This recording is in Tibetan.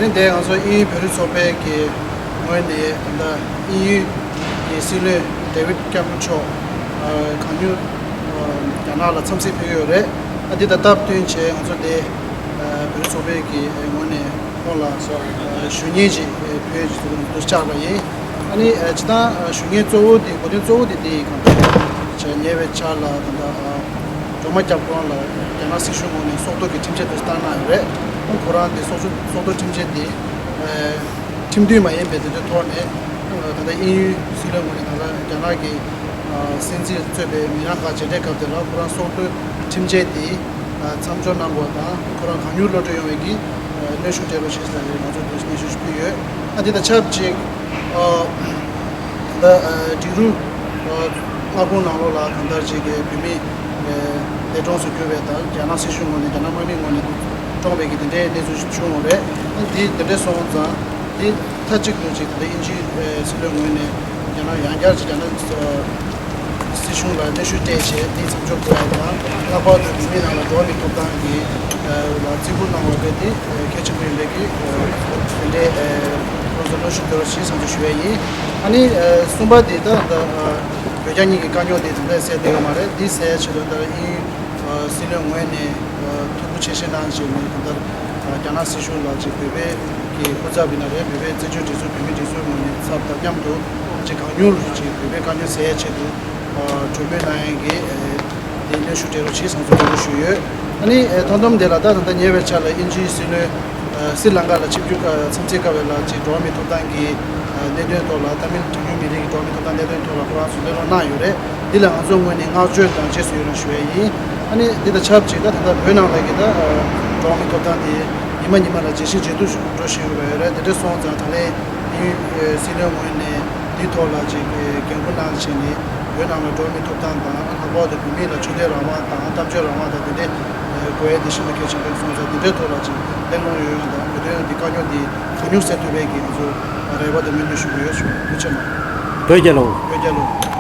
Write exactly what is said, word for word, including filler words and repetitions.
ནི་དེ་ང་ཚོ་དབྱིན་ཡུལ་བོད་རིགས་ཚོགས་པའི་གི་ངོས་ནས་ད་ལྟ་དབྱིན་ཡུལ་གྱི་སྲིད་བློན་ཌེ་ཝིད་ཀེ་མེ་རོན་མཆོག་གང་མྱུར་རྒྱ་ནག་ལ་འཚམས་གཟིགས་ཕེབས་ཡོད་རེད། ཨ་འདི་དང་སྟབས་བསྟུན་བྱས་ང་ཚོ་དེ་བོད་རིགས་ཚོགས་པའི་གི་ངོས་ནས་ཁོང་ལ་ཞུ་སྙན་ཅིག་ཕུལ་ཞུ་འདུག་བཅར་བ་ཡིན། ཨ་ནི་སྤྱིར་བཏང་ཞུ་སྙན་གཙོ་བོ་དེ་གོ་དོན་གཙོ་བོ་དེ་དེ་ཡིན། གང་ལྟར་ཉེ་བའི་ཆར་ལ་ད་ལྟ་སྒྲོལ་མ་སྐྱབས་ཁོང་ལ་རྒྱ་ནག་སྲིད་གཞུང་ངོས་ནས་སྲོག་ཐོག་གི་ཁྲིམས་ཆད་དེ་བཏང་གནང་ཡོད་རེད། ཁོང་ཁོ་རང་དེ་སྲོག་སྲོག་ཐོག་ཁྲིམས་ཆད་དེ་ཁྲིམས་མཐུན་མ་ཡིན་པའི་དེ་འདྲའི་ཐོག་ནས་ད་ལྟ་དབྱིན་ཡུལ་སྲིད་བློན་ངོས་ནས་ད་ལྟ་རྒྱ་ནག་གི་སྲིད་འཛིན་གཙོས་པའི་མི་རང་ཁག་མཇལ་འཕྲད་སྐབས་དེ་ལ་ཁོ་རང་སྲོག་ཐོག་ཁྲིམས་ཆད་དེ་མཚམས་འཇོག་གནང་དགོས་དང་ཁོ་རང་གང་མྱུར་གློད་གྲོལ་ཡོང་བའི་གི་གནོན་ཤུགས་སྤྲད་རོགས་བྱེད་ཟེར་ནས་ང་ཚོ་དུ་སྙན་ཞུ་ཞིག་ཕུལ་ཡོད། ཨ་འདི་དང་ཆབས་ཅིག་ད་ལྟ་འབྲི་རུ་མངའ་ཁོངས་ནང་ལོགས་ལ་གང་ལྟར་ཅིག་གི་བོད་མི་འདས་གྲོངས་སུ་གྱུར་བའི་དང་རྒྱ་ནག་སྲིད་གཞུང་ངོས་ནས་རྒྱ་ནག་དམག་མི་ངོས་ནས་བཀྲོངས་པའི་གི་དེ་འདྲའི་གནས་ཚུལ་ཞིག་བྱུང་ཡོད་རེད། ཨ་འདི་དེ་འདྲ་སོང་ཙང་འདི་མཐའ་གཅིག་ཏུ་ཅིག་ད་ལྟ་དབྱིན་ཇིའི་སྲིད་བློན་ངོས་ནས་རྒྱ་ནག་ཡང་བསྐྱར་ཅིག་རྒྱ་ནག་སྲིད་གཞུང་ལ་གནོན་ཤུགས་སྤྲད་བྱས་འདི་མཚམས་འཇོག་དགོས་ཡ་དང་ལྷག་པར་དུ་བོད་མི་ནང་ལ་འགྲོ་བ་མིའི་ཐོབ་ཐང་གི་ལ་བརྩི་བཀུར་གནང་བ་དེ་གལ་ཆེན་པོ་ཡིན་པའི་གི་དེ་འདྲའི་ཁོང་ཚོ་གནོན་ཤུགས་སྤྲོད་རོགས་ཞེས་སང་ཚོད་ཞུ་བ་ཡིན། ཨ་ནི་གསུམ་པ་དེ་ད་ད་བོད་རྒྱ་གཉིས་ཀྱི་དཀའ་རྙོག་དེ་ད་ལྟ་སེལ་བསྡད་ཡོད་མ་རེད། འདི་སེལ་ཆེད་དུ་ད་དབྱིན་ཡུལ་སྲིད་བློན་ངོས་ནས་ཐུགས་ཁུར་ཆེ་བཞེས་གནང་བྱས་ནས་ད་ལྟ་རྒྱ་ནག་སྲིད་གཞུང་ལ་ཅིག་བོད་པའི་གི་སྐུ་ཚབ་ཡིན་ན་རེད། བོད་པའི་བཙན་བྱོལ་སྒྲིག་འཛུགས་བོད་མིའི་སྒྲིག་འཛུགས་ངོས་ནས་ཚབ་དང་མཉམ་དུ་ཅིག་གང་མྱུར་ཅིག་བོད་པའི་དཀའ་རྙོག་སེལ་ཡ་ཆེད་དུ་གྲོས་མོལ་གནང་ཡས་ཀྱི་དེ་གནོན་ཤུགས་སྤྲད་རོགས་ཞེས་སང་ཚོད་གྲོས་མོལ་ཞུས་ཡོད། ཨ་ནི་མཐའ་སྡོམ་དེ་ལ་ད་ད་ལྟ་ཉེ་བའི་ཆར་ལ་དབྱིན་ཇིའི་སྲིད་བློན་སི་ལང་ཀ་ལ་ཆིབས་བསྒྱུར་མཚམས་ཚིགས་སྐབས་ལ་ཅིག་འགྲོ་བ་མིའི་ཐོབ་ཐང་གི་གནད་དོན་ཐོག་ལ་ཏཱ་མིལ་གྲངས་ཉུང་མི་རིགས་ཀྱི་འགྲོ་བ་མིའི་ཐོབ་ཐང་གནད་དོན་ཐོག་ལ་ཁོ་རང་ཚོས་གླེང་སློང་གནང་ཡོད་རེད། འདི་ལ་ང་ཚོའི་ངོས་ནས་བསྔགས་བརྗོད་དང་རྗེས་སུ་ཡི་རང་ཞུ་ཡ་ཡིན། ཨ་ནི་འདི་དང་ཆབས་ཅིག་ད་ད་ལྟ་བོད་ནང་ལ་གི་ད་འགྲོ་བ་མིའི་ཐོབ་ཐང་དེ་ཉི་མ་ཉི་མ་ལ་ཇེ་ཞན་ཇེ་སྡུག་འགྲོ་བཞིན་ཡོད་རེད། དེ་འདྲ་སོང་ཙང་ད་ལན་དབྱིན་ཡུལ་སྲིད་བློན་ངོས་ནས་འདི་ཐོག་ལ་ཅིག་འགན་འཁུར་གནང་བྱས་ནས་བོད་ནང་ལ་འགྲོ་བ་མིའི་ཐོབ་ཐང་དང་ལྷག་པར་དུ་བོད་མི་ལ་ཆོས་དད་རང་དབང་དང་གཏམ་བརྗོད་རང་དབང་དང་དེ་འདྲའི་དགོས་ཡ་དེ་ཤིན་ཏུ་གལ་ཆེན་པོ་སོང་ཙང་དེ་འདྲའི་ཐོག་ལ་ཅིག་གླེང་སློང་ཡོད་ཡོད་དང་བོད་དོན་གྱི་དཀའ་རྙོག་དེ་གང་མྱུར་སེལ་ཐུབ་པའི་གི་ང་ཚོ་རེ་བ་དང་སྨོན་འདུན་ཞུ་གི་ཡོད། ཞུ་ཐུགས་རྗེ་གནང་། བོད་རྒྱལ་ལོ། བོད་རྒྱལ་ལོ།